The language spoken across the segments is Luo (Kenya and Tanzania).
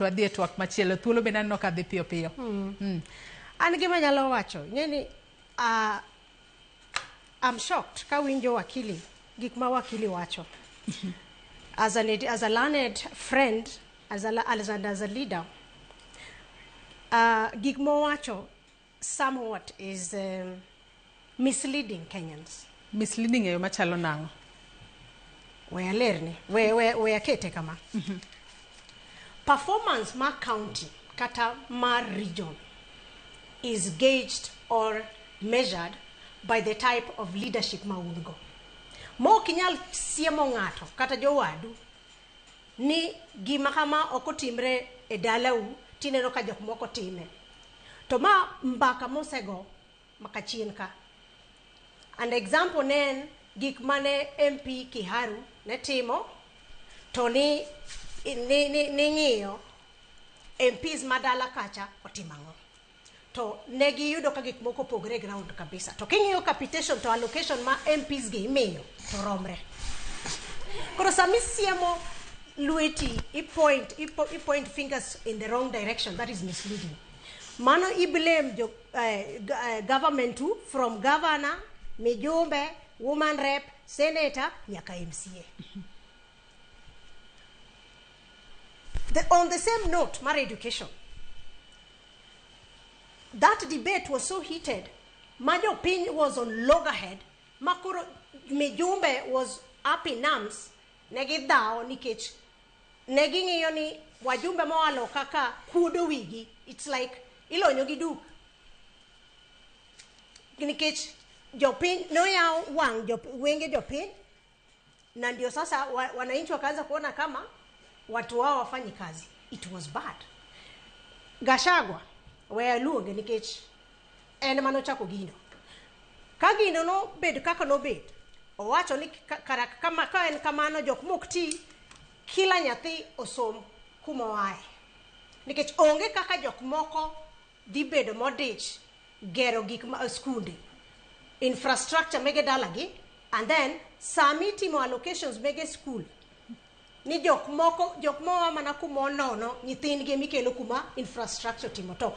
Wadhi e twak machielo. Thuolo bende aneno ka dhi piyo piyo. An gima nyalo wacho, ing'e ni I'm shocked kawinjo wakili, gik ma wakili wacho. As a learned friend, as a leader, gik mowacho somewhat is misleading Kenyans. Misleading e yo machalo nang'o? We alerni, we akete kama. Performance mar county kata mar region is gauged or measured by the type of leadership ma un go. Ma ok inyal siemo ng'ato kata jowadu ni gima kama ok otimre e dalau tineno ka jok moko time. To ma mbaka mosego maka chien ka. An example ne en gik mane MP Kiharu ne timo to ni ng'iyo MPs madala kacha otimo ang'o. To ne giyudo ka gik moko opogore e ground kabisa. To king'iyo capitation to allocation ma MPs gi imiyo to romre. Koro sama isiemo lweti i point fingers in the wrong direction, that is misleading. Mano i blame jo government tu from governor, mijumbe, woman rep, senator nyaka MCA. On the same note, mar education, that debate was so heated. Ma jopiny was on loggerhead, ma koro mijumbe was up in arms, ne gidhawo nikech ne ging'iyo ni wajumbe moa loka ka kuodo wigi. It's like ilonyo gi duk. Nikech jopiny noyawo wang' wenge jopiny na ndio sasa wananchi wakaanza kuona kama watu wao wafanyi kazi. It was bad. Gachagua we aluonge nikech en manochako gino. Ka gino nobed kaka nobet, owacho ni kara kama, ka en kamano jok mok ti, kila nyathi osom kuma oaye. Nikech onge kaka jok moko dhi bedo modich gero gik ma skunde, infrastructure mege dalagi, and then sami timo allocations mege school ni jok moko, jok moa mana kuma onono nyithindgi emikelo kuma infrastructure timo to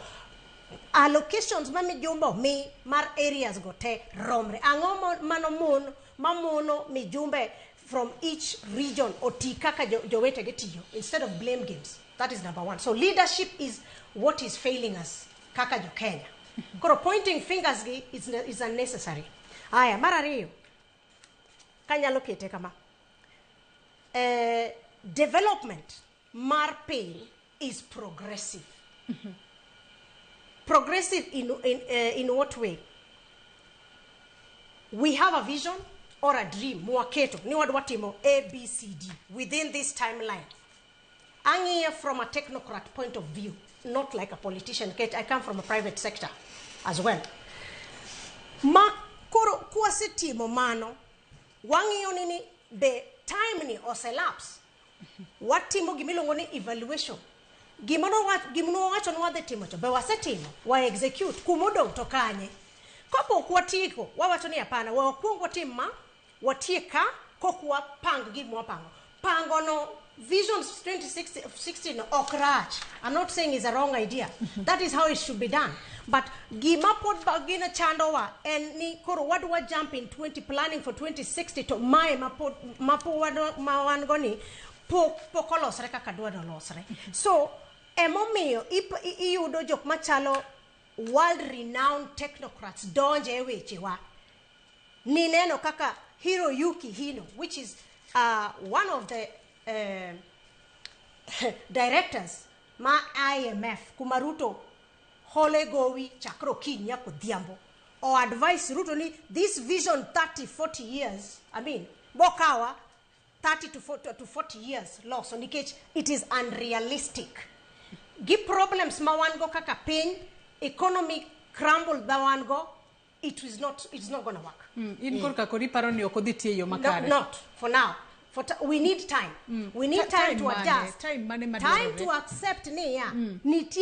allocations ma mijumbe omi mar areas go te romre. Ang'o mano mon mamono mijumbe from each region oti kaka jowetegi tiyo instead of blame games? That is number one. So leadership is what is failing us kaka jo Kenya. Koro pointing fingers gi is unnecessary. Aya, mar ariyo, kanyalo kete kama, development mar piny is progressive. Progressive in what way? We have a vision or a dream mwaketo ni wadwa timo A, B, C, D within this timeline. Ang'iye from a technocrat point of view, not like a politician, nikech I come from a private sector as well. Ma koro kwasetimo mano, wang'iyo ni be time ni oselapse. Watimo gimiluongo ni evaluation. Gima nowacho ni wadhi timo cho, be wasetimo, wa execute, kumodong' to kanye? Kapok watieko, wawacho ni hapana, wakwong watim ma, watiek ka, kok wapang gima wapango. Pango no, Vision 2060 no ok rach. I'm not saying it's a wrong idea. That is how it should be done. But gima pod gina chandowa en ni koro wadwa jump in 20 planning for 2060 to mae ma pod ma pod ma wan go ni pok olosre kaka dwa nolosre. So emomiyo iyudo jok machalo world renowned technocrats donje e wechewa. Nineno kaka Hiroyuki Hino, which is one of the directors ma IMF, kuma Ruto hole gowi chakre okinyi nyaka odhiambo. O advise Ruto ni this vision 30, 40 years, I mean, bokawa 30 to 40 years loso nikech it is unrealistic. Gi problems ma wan go kaka piny, economy crumble ma wan go, it's not going to work. In korka koro iparo ni ok odhi tiyo e yo No, makare. not for now. We need time. We need time Time to mane? adjust. Time mane Time madwarore? to accept ni ya nitie